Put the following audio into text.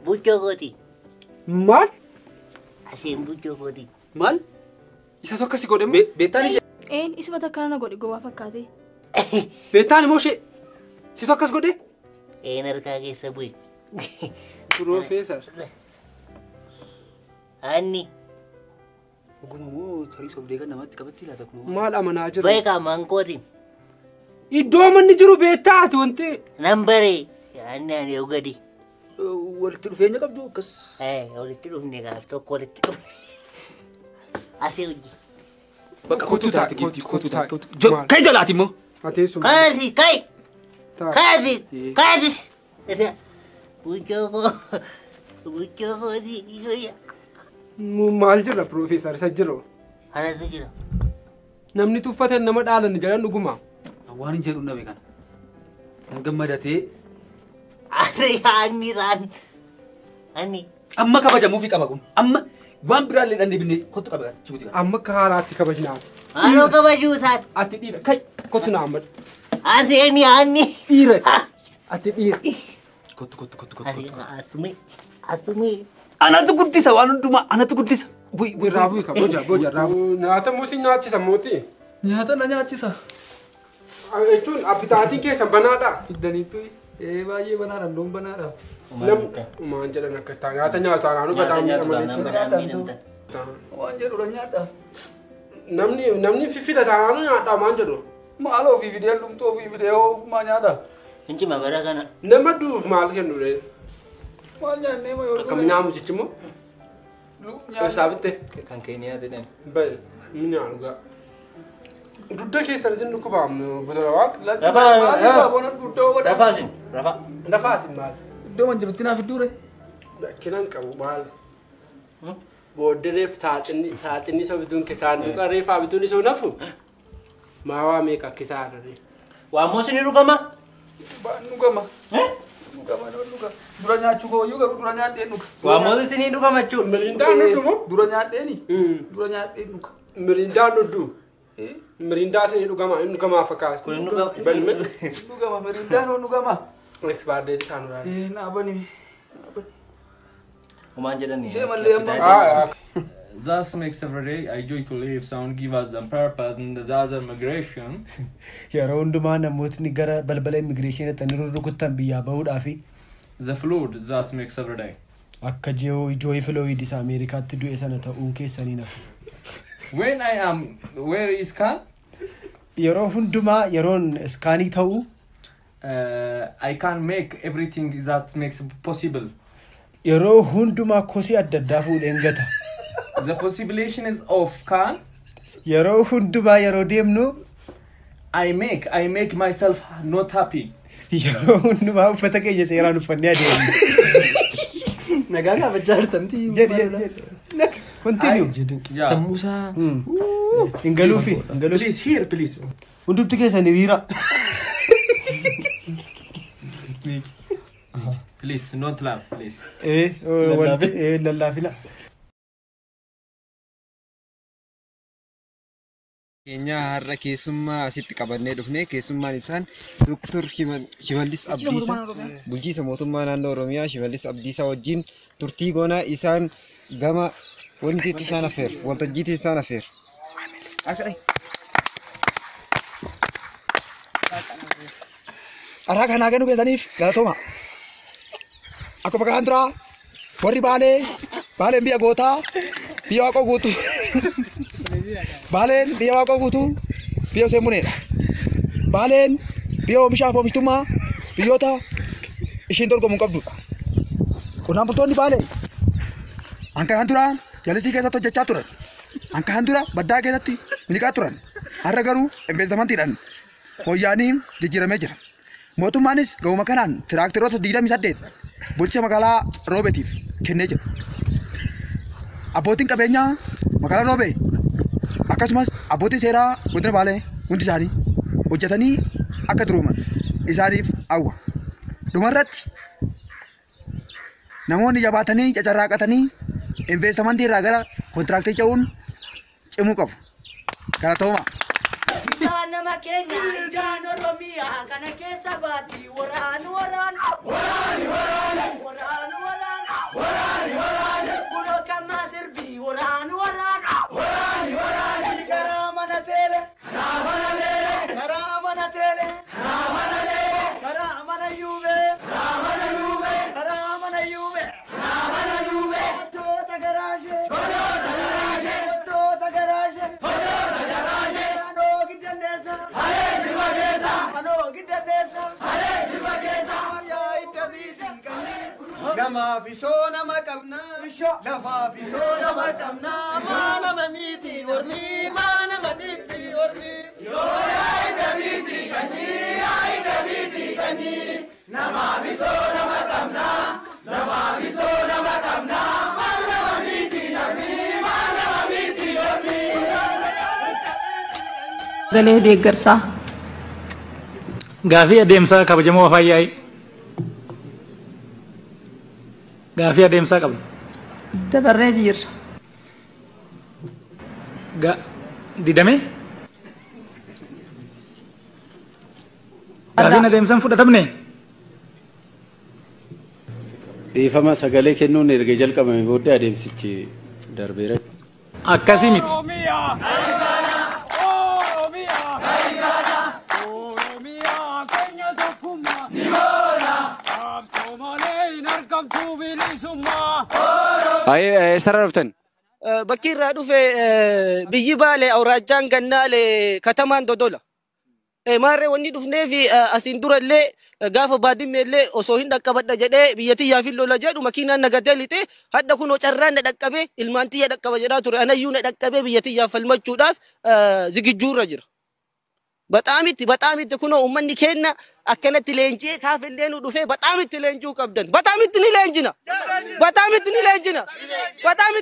Buchoo kooti. Maal? Asiin buchoo kooti. Maal? Isatu akkasi godhe moo? Beektaan ishee. Een isuma takka na godhe gowwaa fakkaate. Beektaan immoo ishee. Situ akkas godhe? Een harkaa keessa bu'e. Piroofeesar. Anni. Oguma moo tarii sobdee kan namatti qabatti laata kun? Maal amanaa jiru? Beekaa mankootiin. Iddoo manni jiru beektaa ati wanti. Nan baree. Anni ani yoo gadi. Walitti dhufeenya qabdu akkas. Walitti dhufne gaaf tokko walitti dhufne. Asii hojii. Bakka kottu taate giiftii kottu taate. Kai jalaati immoo. Ateessuma. Kaasi kai. Kaasi kaasis. Buchoo koo buchoo kooti. Maal jira piroofeesar isa jiru? Anatu jira. Namni tuffatan nama dhaalan jedhan dhuguma. Waan hin jedhu dhabe kana. Nan gammadatee. Asii anni raan. Anni. Amma kabajamuufi qaba kun. Amma waan biraallee dhandhee binnee kottu qaba achi kana. Amma akka haaraatti kabajnaa. Anoo kabajuu isaati. Ati dhiira kai kottu na amma. Asii anni anni. Dhiira. Ati dhiira. Kottu kottu kottu kottu. Asumi asumi. Anatu guddisa waan hundumaa anatu guddisa. Bu'i bu'i irraa bu'i ka boja boja irraa bu'i. Nyaata moo si nyaachisa mootii? Nyaata na nyaachisa. Jechuun appitaatiin keessan banaadha. Iddaniitu baay'ee banaadha loon banaadha. Maan jedhan akkas ta'a nyaata nyaatu taanaan badaa miidhamanii. Waan jedhudha nyaata. Namni namni fiffida taanaan nyaadha maan jedhu. Maal ofii fidee lumtuu ofii fidee ofumaa nyaata. Inci mabara kana. Nama duuf maal kennu ree? Maal nyaannee moo yoo Akkam nyaamu jechi moo? Eessaa bitte? Kan Keeniyaa jedhan. Bayi mi'a dhugaa. Dugda keessan isin dhukkubaam botola waaqa. Rafaa isin rafaa. Rafaa isin maal? Iddoo man jirutti naaf iddoo ree? Rakkinaan qabu maal? Booddee reef saaxinni saaxinni isa bituun saanduqa reefaa bituun isa nafu. Maawaa meeqa akka isaa arree? Waammoo isin dhugama? Dhugama. Dhugama dhuga. Dura nyaachuu kooyyuu garuu dura nyaadheen dhuga. Waammoo isin dhugama jechuudha. Mirindaan dhugdu Dura nyaadheeni. Dura nyaadheen dhuga. Mirindaan dhugdu. Mirindaa isin dhugama inni dhugamaa fakkaata. Kun dhugama. Balme. Dhugama mirindaan hoo dhugama. Expired isaan duraa. Naabani. Homaan jedhani. Ishee mallee amma. Thus makes every day I joy to live. Sound give us the purpose and the other migration. Yeroo hundumaa namootni gara balbala immigireeshiniitti ni rurrukuttan biyyaa bahuudhaafi. The flood thus makes every day. Akka Jooyi Filooyid isa Ameerikaatti du'e sana ta'uun keessanii nafu. When I am where is scan? Yeroo hundumaa yeroon iskaanii ta'u. I can make everything that makes possible. Yeroo hundumaa kosii adda addaa fuudheen gata. The possibility is of can. Yeroo hundumaa yeroo deemnu. I make myself not happy. Yeroo hundumaa uffata keenya seeraan uffannee adeemnu. Nagaa gaafachaa jirtamti. Jedhi. Continue. Sammuusaa. Hin galuufi. Please here please. Hundumti keessan hiriira. Please not laugh please. Lallaafila. Keenya har'a keessummaa asitti qabannee dhufne keessummaan isaan Dr. Shimallis Abdiisaa bulchiinsa mootummaa naannoo Oromiyaa Shimallis Abdiisaa wajjin turtii goonaa isaan gama wanti isaan affeer waltajjiitti isaan affeer. Karaa kanaa kennu keessaniif galatooma. Akkuma kanaan duraa warri Baalee Baaleen biyya gootaa biyya Waaqoo guutuu Baaleen biyya Waaqoo guutuu biyya Hussein Muneedha. Baaleen biyya oomishaaf oomishtummaa biyyoota ishiin dorgomuu hin qabdudha. Qonnaan bultoonni Baalee hanqaan dura jallisii keessatti hojjechaa turan. Hanqaan dura baddaa keessatti miliqaa turan. Har'a garuu investimantiidhaan fooyya'anii jijjiiramee jira. Mootummaanis gahuma kanaan tiraaktaroota 28 bulchiinsa magaalaa Roobeetiif kennee jira. Abbootiin qabeenyaa magaalaa Roobee akkasumas abbootiin seeraa godina Baalee hundi isaanii hojjetanii akka durooman isaaniif hawwa. Dhumarratti namoonni jabaatanii cacarraaqatanii investimantii irraa gara kontiraaktii ce'uun cimuu qabu. Galatooma. Nama keenya ijaan Oromiyaa kana keessa baati waraanu waraanu waraani waraane waraanu waraanu waraani waraane kunoo kamaa sirbii waraanu waraanu waraani waraane karaa mana teele karaa mana leele karaa mana teele karaa mana leele karaa mana yuube karaa mana yuube karaa mana yuube karaa mana yuube toota garaashe toota garaashe toota garaashe toota garaashe anoo giddandeessa halee jirma keessa anoo giddandeessa halee jirma keessa yaa idda biiti qanyii namaaf isoo nama qabnaa lafaaf isoo nama qabnaa maa nama miti ormi maa nama dhiitti ormi yoo yaa idda biiti qanyii yaa idda biiti qanyii namaaf isoo nama qabnaa lafaaf isoo nama qabnaa maal nama miti ormi maa nama miti ormi. Galee deeggarsaa. Gaafii adeemsaa kabajamoo afaan yaa'ii. Gaafii adeemsaa qabna. Dabarree jirra. Didamee? Gaafiin adeemsaan fudhatamne? Dhiifama sagalee kennuun erga jalqabame booddee adeemsichi darbeera. Akkasii miti. Eessarraa dhuftan? Bakki irraa dhufe biyyi Baalee awraajjaan Gannaalee katamaan Dodola. Maarree wanni dhufnee fi asiin durallee gaafa baadimmeellee osoo hin dhaqqabadha jedhee biyya tiyyaaf hin lola jedhu makiinaan nagadee lixee hadda kunoo carraan na dhaqqabee ilmaan tiyya dhaqqaba jedhaa ture anayyuu na dhaqqabee biyya tiyyaaf falmachuudhaaf zigijjuurra jira. Bataamitti kunoo uummanni keenya akkanatti leenji'ee kaafillee nu dhufee bataamitti leenji'uu qabdan. Bataamitti ni leenjina. Bataamitti ni leenjina. Bataamitti.